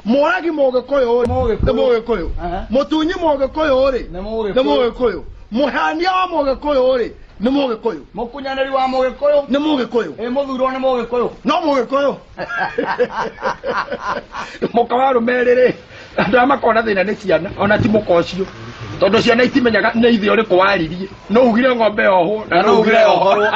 Mũragi Mũgĩkũyũ rĩ nĩ Mũgĩkũyũ, mũtunyi Mũgĩkũyũ rĩ nĩ Mũgĩkũyũ, mũhania wa Mũgĩkũyũ rĩ nĩ Mũgĩkũyũ, mũkunyanĩri wa Mũgĩkũyũ nĩ Mũgĩkũyũ, ĩ mũthurwo nĩ Mũgĩkũyũ no Mũgĩkũyũ. Mũka wa arũme erĩ rĩ, andũ arĩa makoragwo na thĩna nĩ ciana, ona ti mũka ũcio, tondũ ciana itimenyaga nĩ ithe ũrĩkũ waririe. No ugire ng'ombe yohwo na no ugire yohorwo.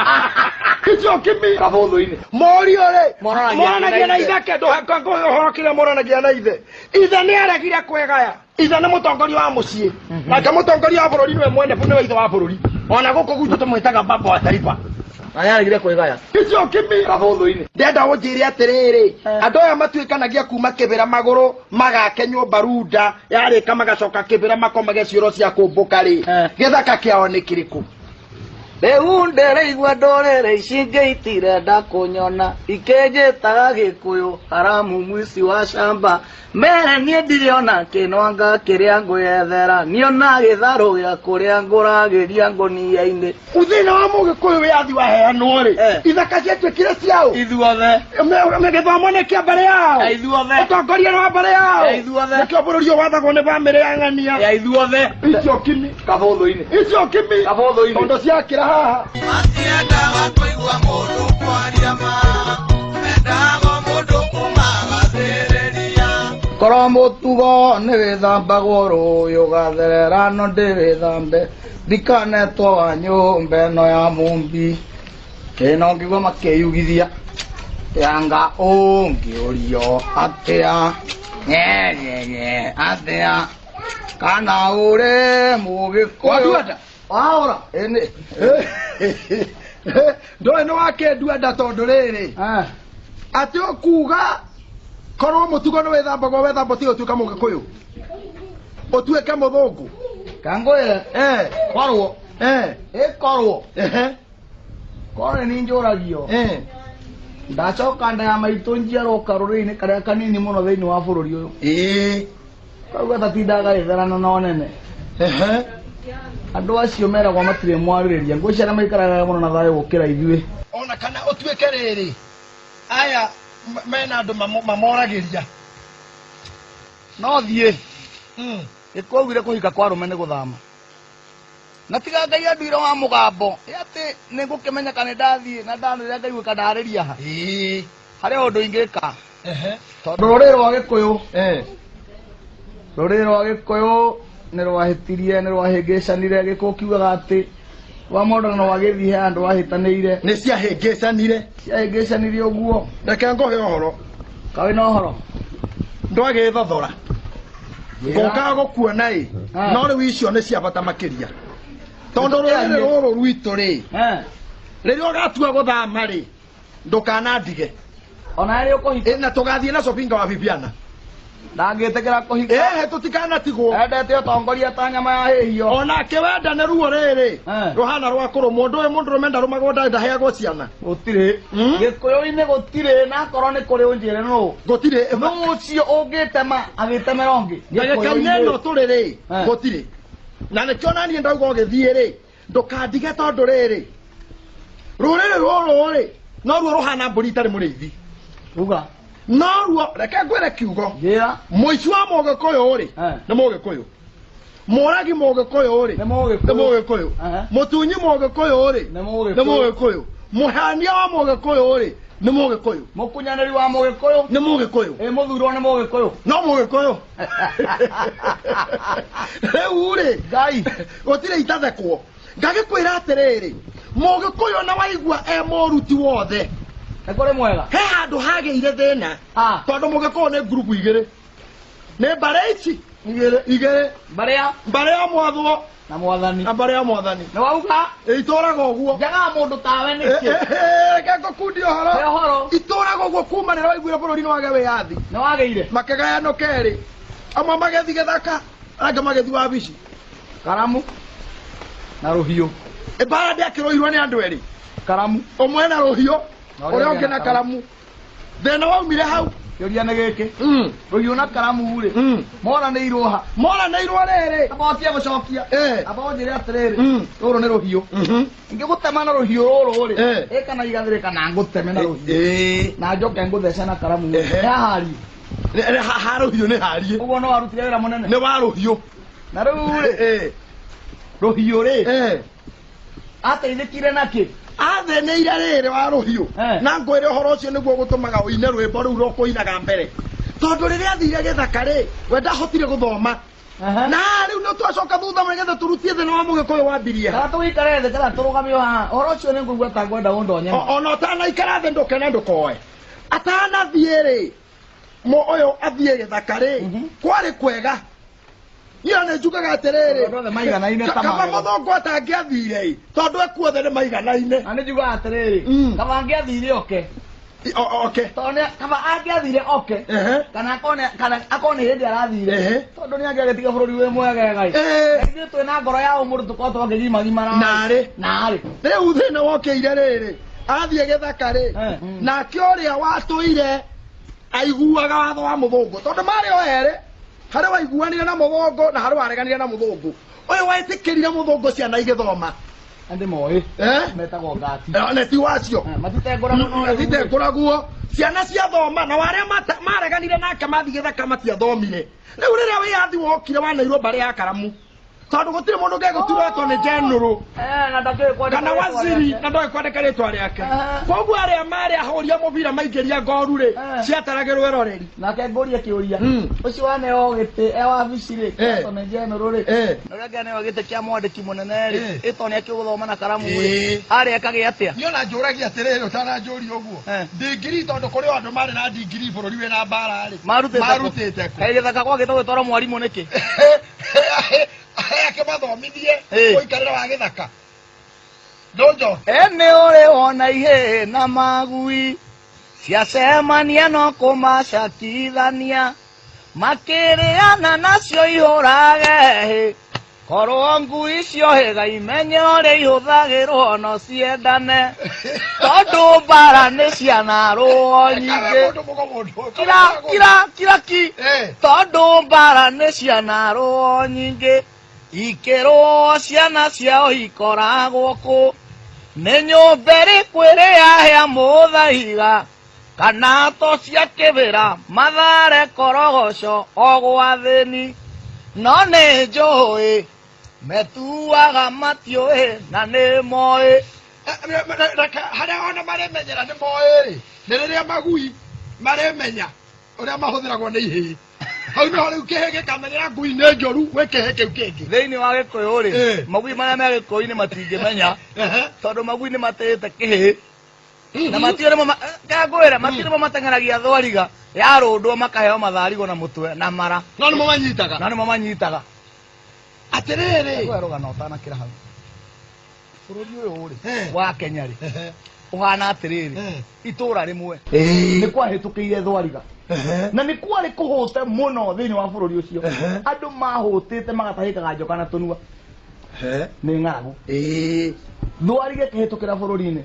Icio kimi kabũthũ-inĩ morio rĩ Moranagia moranagia na na ithe. itheke ndũhekangũhe ũhoro kĩrĩa moranagia na ithe. Ithe nĩ aregire kwĩgaya. Ithe nĩ mũtongoria wa mũciĩ, nake mũtongoria wa bũrũri nĩwe mwene, nĩwe ithe wa bũrũri. Ona gũkũ gwitũ tũmwĩtaga baba wa taifa. Na nĩaregire kwĩgaya Icio kimi kabũthũ-inĩ. Ndenda ũnjĩre atĩrĩrĩ, andũ aya matuĩkanagia kuma kĩbĩra magũrũ magake nyũmba runda yarĩka, magacoka kĩbĩra makomage ciũro cia kũmbũka rĩ, gĩthaka kĩao nĩ kĩrĩkũ? Rĩu ndĩraigua ndũrĩrĩ ici ingĩ itirenda kũnyona, ikĩnjĩtaga Gĩkũyũ haramu mwici wa camba. Mere niĩ ndirĩ ona kĩnwanga kĩrĩa ngwĩyethera, niona gĩtharũ gĩa kũrĩa ngũragĩria ngũnia-inĩ. Thĩna wa Mũgĩkũyũ wĩyathi waheanwo rĩ, ithaka ciatuĩkire ciao. Ithuothe. Gĩthomo nĩ kĩa mbarĩ yao. Ya ithuothe. Ũtongoria nĩ wa mbarĩ yao. Ya ithuothe. Nĩkĩo bũrũri ũyũ wathagwo nĩ bamĩrĩ ya ng'ania. Ya ithuothe. Icio kimi kabũthũ-inĩ. Icio kimi kabũthũ-inĩ. Tondũ ciakĩra haha. Matiendaga kũigua mũndũ kwaria ma, mendaga mũndũ kũmagathĩrĩria. Korwo mũtugo nĩ wĩthambagwo rũĩ ũgatherera, no ndĩwĩthambe ndikanetwo wa nyũmba ĩno ya mũmbi. Ĩno ngĩgua makĩyugithia yanga ũngĩũrio atĩa nyenyenye atĩa kana ũrĩ Mũgĩkũyũ. Wanduanda? Waũra ĩnĩ. Ndoĩ nĩ wakĩnduanda tondũ rĩrĩ atĩ ũkuga korwo mũtugo nĩ wĩthambagwo wethamba ũtige ũtuĩka Mũgĩkũyũ ũtuĩke mũthũngũ. Kangwĩre korwo ĩkorwo korwo nĩ njũragio ndacoka nda ya maitũ njiarwo karũrĩrĩ-inĩ karĩa kanini mũno thĩinĩ wa bũrũri ũyũ, kau gatatindaga gagĩtherana na onene. Andũ acio meragwo matirĩ mwarĩrĩria, ngwĩciria maikaraga mũno na thayũ gũkĩra ithuĩ. Ona kana ũtuĩke rĩrĩ aya mena andũ mamoragĩria. No thiĩ ĩkwaugire kũhika kwa arũme nĩ gũthama, na tiga Ngai anduire wa mũgambo ĩ atĩ nĩ ngũkĩmenya kana ndathiĩ na ndanĩrĩra ngaiguĩka ndarĩria ha harĩ ũndũ ingĩka, tondũ rũrĩrĩ rwa Gĩkũyũ, rũrĩrĩ rwa Gĩkũyũ nĩ rwahĩtirie, nĩ rwahĩngĩcanire. Gĩkũyũ kiugaga atĩ rwa mũndũ na rwa gĩthiĩ he handũ rwahĩtanĩire. Nĩ ciahĩngĩcanire. Ciahĩngĩcanire ũguo. Reke ngũhe ũhoro. Kaĩ na ũhoro? Ndwagĩthothora ngũkaga gũkuona ĩ, no rĩu icio nĩ cia bata makĩria tondũ rũrĩrĩ rũrũ rwitũ rĩ, rĩrĩa ũgatua gũthama rĩ, ndũkanandige. Ona rĩ ũkũhika. Na tũgathiĩ na Sopinga wa Bibiana. Ndangĩtĩkĩra kũhika. Tũtikanatigwo. Endete ũtongoria ta nyama ya hĩhio. Onake wenda nĩ ruo rĩrĩ rũhana rwa kũrũmwo. Ndũĩ mũndũrũme ndarũmagwo, ndaheagwo ciana. Gũtirĩ Gĩkũyũ-inĩ, gũtirĩ, na akorwo nĩ kũrĩ ũnjĩre nũ. Gũtirĩ. Nũ ũcio ũngĩtema agĩtemera ũngĩ? Ndagĩka-inĩ ĩno tũrĩ rĩ, gũtirĩ. Na nĩkĩo naniĩ ndauga ũgĩthiĩ rĩ, ndũkandige, tondũ rĩrĩ rũrĩrĩ rũrũ rĩ, noruo rũhana mbũri itarĩ mũrĩithi. Uga. Noruo, reke ngwĩre kiugo. Njĩra. Mũici wa Mũgĩkũyũ rĩ nĩ Mũgĩkũyũ, mũragi Mũgĩkũyũ rĩ nĩ Mũgĩkũyũ, nĩ Mũgĩkũyũ, mũtunyi Mũgĩkũyũ rĩ nĩ Mũgĩkũyũ, nĩ Mũgĩkũyũ, mũhania wa Mũgĩkũyũ rĩ nĩ Mũgĩkũyũ, mũkunyanĩri wa Mũgĩkũyũ nĩ Mũgĩkũyũ, ĩ mũthurwo nĩ Mũgĩkũyũ. No Mũgĩkũyũ. Rĩu rĩ, Ngai, gũtirĩ itathekwo. Ngagĩkwĩra atĩrĩrĩ, Mũgĩkũyũ na waigua e mũruti wothe nĩ kũrĩ mwega. He handũ hagĩire thĩna tondũ Mũgĩkũyũ nĩ ngurubu igĩrĩ, nĩ mbarĩ ici igĩrĩ. Igĩrĩ. Mbarĩ ya mbarĩ ya mwathwo na mwathani na mbarĩ ya mwathani. Nĩ wauga. Itũraga ũguo. Njagaga mũndũ tawe nĩkĩ? Reke ngũkundie ũhoro. He ũhoro. Itũraga ũguo kuma rĩrĩa waiguire bũrũri nĩ wage wĩyathi. Nĩ wagĩire. Makĩgayanwo kerĩ, amwe magĩthiĩ gĩthaka, angĩ magĩthiĩ wabici. Karamu na rũhiũ. Mbara ndĩakĩrũirwo nĩ andũ erĩ. Karamu. Ũmwe na rũhiũ, ũrĩa ũngĩ na karamu. Thĩna waumire hau. Kĩũria nĩ gĩkĩ, rũhiũ na karamu rĩ, moranĩirwo ha? Moranĩirwo rĩrĩ. Amba ũtige gũcokia. Amba ũnjĩre atĩrĩrĩ, rũrũ nĩ rũhiũ, ingĩgũtema na rũhiũ rũrũ rĩ, ĩ kana igathĩrĩ kana ngũteme na rũhiũ na njoke ngũthece na karamu rĩ, he hahari? Ha rũhiũ nĩ hariĩ. Ũguo no warutire wĩra mũnene. Nĩ wa rũhiũ. Na rĩu rĩ, rũhiũ rĩ, ateithĩkire nakĩ? Athĩnĩire rĩrĩ wa rũhiũ. Na ngwĩre ũhoro ũcio nĩguo gũtũmaga ũine rwĩmbo rũu rũkũinaga mbere. Tondũ rĩrĩa athire gĩthaka rĩ, we ndahotire gũthoma. Na rĩu nĩ twacoka thutha nĩgetha tũrutie thĩna wa mũgĩkũyũ wambirie. Kana tũgĩikare thĩ kana tũrũgame haha. Ũhoro ũcio nĩ ngũigua ta ngwenda ũndonye. Ona ũtanaikara thĩ ndũke na ndũkoe. Atanathiĩ rĩ, ũyũ athiĩ gĩthaka rĩ, kwarĩ kwega. Niĩ nĩ njugaga atĩrĩrĩ, kaba mũthũngũ atangĩathire tondũ ekuothe nĩ maiganaine. Na nĩ njugaga atĩrĩrĩ, kaba angĩathire oke. Oke. Tondũ kaba angĩathire oke. Kana akorwo nĩ hĩndĩ arathire. Tondũ nĩ angĩagĩtiga bũrũri wĩ mwegega. Ithuĩ twĩna ngoro ya ũmũndũ tũkorwo twakĩgimagimara. Narĩ. Narĩ. Rĩu thĩna wokĩire rĩrĩ, athiĩ gĩthaka rĩ, nake ũrĩa watũire aiguaga watho wa mũthũngũ tondũ marĩ o erĩ. Harĩ waiguanire na mũthũngũ na harĩ wareganire na mũthũngũ. Ũyũ wetĩkĩrire mũthũngũ ciana igĩthoma. Andĩ moĩ. Metagwo ngati. Nĩ ti wacio. Matitengũragwo. Ciana ciathoma na arĩa mareganire nake mathiĩ gĩthaka matiathomire. Rĩu rĩrĩa wĩyathi wokire wanairwo mbarĩ ya Karamu. Tondũ gũtirĩ mũndũ ũngĩgũturwo nĩ general. Kana waziri na ndoĩ kwandĩka rĩtwa rĩake. Koguo arĩa marĩ ahũri a mũbira maingĩria ngoru rĩ, ciataragĩrwo eroreri. Nake ngũrie kĩũria. Ũcio waneo gĩtĩ e wabici rĩ, etwo nĩ general rĩ. Na ũrĩa ũngĩ aneo gĩtĩ kĩa mwandĩki mũnene rĩ, ĩtwo nĩ akĩgũthoma na karamu rĩ. Arĩ ekagĩ atĩa? Niĩ ona njũragia atĩrĩrĩ, ũtananjũria ũguo. Ndingiri tondũ kũrĩ andũ marĩ na ndingiri bũrũri wĩna mbara rĩ. Marutĩte kũ? Kaĩ gĩthaka gwagĩtwo gwĩtwarwo mwarimũ nĩkĩ? Akĩmathomithie ũikarĩre wa gĩthaka. Ndũnjoke. Nĩ ũrĩ wona ihĩĩ na magui ciacemania no kũmacakithania makĩrĩana nacio ihũrage korwo ngui ciohĩga imenye ũrĩa ihũthagĩrwo no ciendane tondũ mbara nĩ cianarũo nyingĩ. Kira kira kira ki tondũ mbara nĩ cianarũo nyingĩ ikĩrwo ciana ciao ikoragwo kũ nĩ nyũmba ĩrĩkũ ĩrĩ yahĩa mũthaiga kana to cia kĩbĩra mathare korogoco o gwathĩni no nĩ njũĩ metuaga matiũĩ na nĩ moĩ. Harĩa ona marĩmenyera nĩ moĩ rĩ, nĩ rĩrĩa magui marĩmenya ũrĩa mahũthĩragwo nĩ ihĩĩ. Hau nĩho rĩu kĩhĩ gĩkamenyera ngui nĩ njũru gwĩ kĩhĩ kĩu kĩngĩ. Thĩinĩ wa Gĩkũyũ rĩ, magui marĩa me Gĩkũyũ-inĩ matingĩmenya tondũ magui nĩ matĩĩte kĩhĩ. Na matiũĩ nĩmo ngwĩre matiũĩ nĩmo mateng'eragia thwariga yarũndwo makaheo matharigo na mũtwe na mara. No nĩmo manyitaga. No nĩmo manyitaga. Atĩrĩrĩ. Ngwĩre rũgano ũtanakĩra hau. Bũrũri ũyũ rĩ wa Kenya rĩ ũhana atĩrĩrĩ, itũra rĩmwe nĩ kwahĩtũkĩire thwariga. Na nĩ kwarĩ kũhũte mũno thĩinĩ wa bũrũri ũcio. Andũ mahũtĩte magatahĩkaga njoka na tũnua. Nĩ ng'aragu. Thwariga ĩkĩhĩtũkĩra bũrũri-inĩ.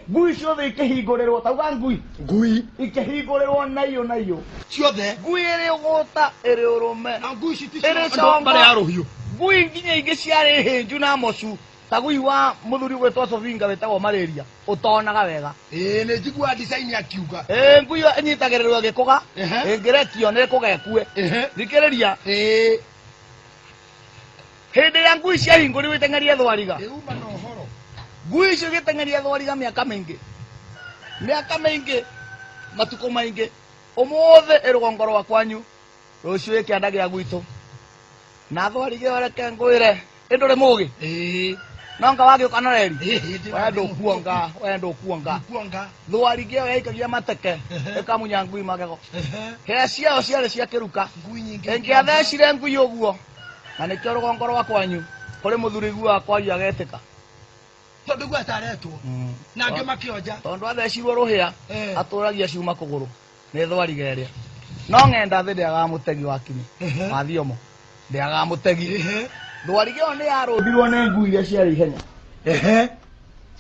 Ngui ciothe ikĩhingũrĩrwo, tauga ngui. Ngui. Ikĩhingũrĩrwo naiyũ naiyũ. Ciothe. Ngui ĩrĩ ũgũta, ĩrĩ ũrũme. Na ngui ici ti Ĩrĩ cia congo. mbarĩ ya rũhiũ. Ngui nginya ingĩ ciarĩ hĩnju na mocu. Ta ngui wa mũthuri ũgwĩtwo Sofinga wĩtagwo malaria, ũtonaga wega. Nĩ njiguaga design akiuga. Ngui ĩyo ĩnyitagĩrĩrwo ĩgĩkũga, ĩngĩrekio nĩ ĩkũga ĩkue. Thikĩrĩria. Hĩndĩ ĩrĩa ngui ciahingũrirwo iteng'erie thwariga. Ĩuma na ũhoro. Ngui icio igĩteng'eria thwariga mĩaka mĩingĩ. Mĩaka mĩingĩ, matukũ maingĩ. Ũmũthĩ ĩ rũgongo rwa kwanyu, rũciũ ĩ kĩanda gĩa gwitũ. Na thwariga ĩyo reke ngwĩre, ĩ ndũrĩ mũgĩ? No nga wagĩũka na reri? We ndũkuonga, we ndũkuonga. Thwariga ĩyo yaikagia mateke, ĩkamunya ngui magego. Hĩa ciayo ciarĩ cia kĩruka. Ĩngĩathecire ngui ũguo, na nĩkĩo rũgongo rwa kwanyu, kũrĩ mũthuri ũiguaga kwaria agetĩka. Tondũ guo ataretwo. Na angĩ makĩonja. Tondũ athecirwo rũhĩa, atũragia cuma kũgũrũ. Nĩ thwariga ĩrĩa. No ng'enda thĩ ndĩagaga mũtegi wa kinyi. Wa thiomo. Ndĩagaga mũtegi. Thwariga ĩyo nĩ yarũndirwo nĩ ngui iria ciarĩ ihenya.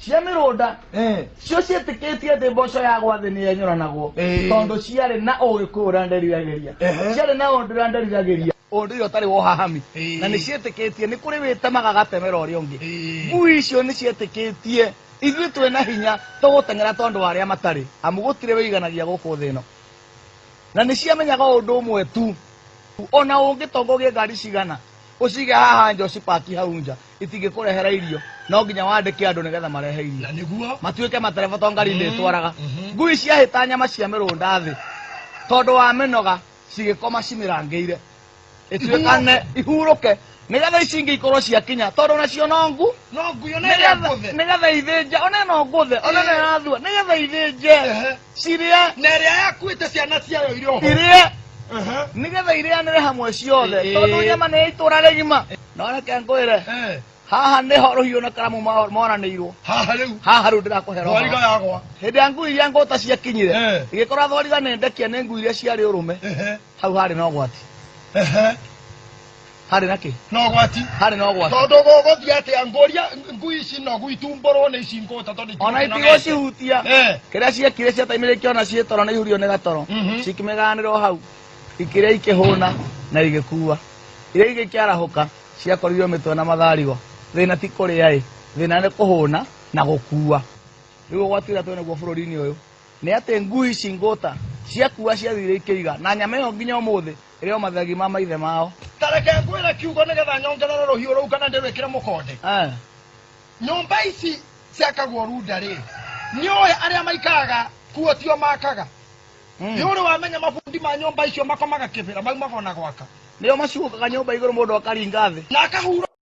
Cia mĩrũnda. Cio ciĩtĩkĩtie atĩ mboco ya gwa thĩ nĩ yenyũranagwo. Tondũ ciarĩ na ũgĩkũyũ ũrĩa nderiragĩria. Ciarĩ na ũndũ ũrĩa nderiragĩria. Ũndũire ũtarĩ wa ũhahami. Na nĩ ciĩtĩkĩtie nĩ kũrĩ wĩtemaga gatemera ũrĩa ũngĩ. Ngui icio nĩ ciĩtĩkĩtie ithuĩ twĩna hinya tũgũteng'era tondũ wa arĩa matarĩ. Amu gũtirĩ wĩiganagia gũkũ thĩ ĩno. Na nĩ ciamenyaga ũndũ ũmwe tu, ona ũngĩtonga ũgĩe ngari cigana, ũcige haha nja, ũcipaki hau nja, itingĩkũrehera irio. No nginya wandĩke andũ nĩgetha marehe irio. Na nĩguo. Matuĩke matereba to ngari ndĩtwaraga. Ngui ciahĩta nyama cia mĩrũnda thĩ tondũ wa mĩnoga, cigĩkoma cimĩrangĩire ĩtuĩkane ihurũke, nĩgetha ici ingĩ ikorwo ciakinya, tondũ nacio no ngu. No ngui ona ĩrĩa ngũthe. Nĩgetha ithĩnje, ona ĩno ngũthe, ona ĩno ĩrathua, nĩgetha ithĩnje, cirĩe. Na ĩrĩa yakuĩte ciana ciayo irĩ oho. Irĩe, nĩgetha irĩanĩre hamwe ciothe, tondũ nyama nĩ ya itũra rĩgima. No reke ngwĩre, haha nĩho rũhiũ na karamu moranĩirwo. Haha rĩu. Haha rĩu ndĩrakũhera ũhoro. Thwariga yagwa. Hĩndĩ ya ngui iria ngũta ciakinyire, igĩkora thwariga nĩ ndekia nĩ ngui iria ciarĩ ũrũme. Hau harĩ na ũgwati. Harĩ na kĩ? No ũgwati. Harĩ na ũgwati. Tondũ gũgũthiĩ atĩa ngũria ngui ici nogu itumbũrwo nĩ ici ngũta, tondũ ona itigũcihutia. Kĩrĩa ciekire, ciataimire, ikĩona ciĩ toro nĩ ihurio nĩ gatoro. Cikĩmeganĩra o hau, ikĩrĩa, ikĩhũna na igĩkua. Iria ingĩ ikĩarahũka, ciakorirwo mĩtwe na matharigo. Thĩna ti kũrĩa ĩ, thĩna nĩ kũhũna na gũkua. Rĩu ũgwati ũrĩa twĩnaguo bũrũri-inĩ ũyũ nĩ atĩ ngui ici ngũta ciakua, ciathire ikĩiga na nyama ĩyo nginya ũmũthĩ ĩrĩ o mathegi ma maithe mao. Ta reke ngwĩre kiugo nĩgetha nyongerere rũhiũ rũu kana ndĩrwĩkĩre mũkonde. Nyũmba ici ciakagwo runda rĩ, nĩ ũĩ arĩa maikaraga kuo tio makaga? Nĩ ũrĩ wamenya mabundi ma nyũmba icio makomaga kĩbĩra, maumaga ona gwaka? Nĩo macukaga nyũmba igũrũ, mũndũ akaringa thĩ. Na akahurũka.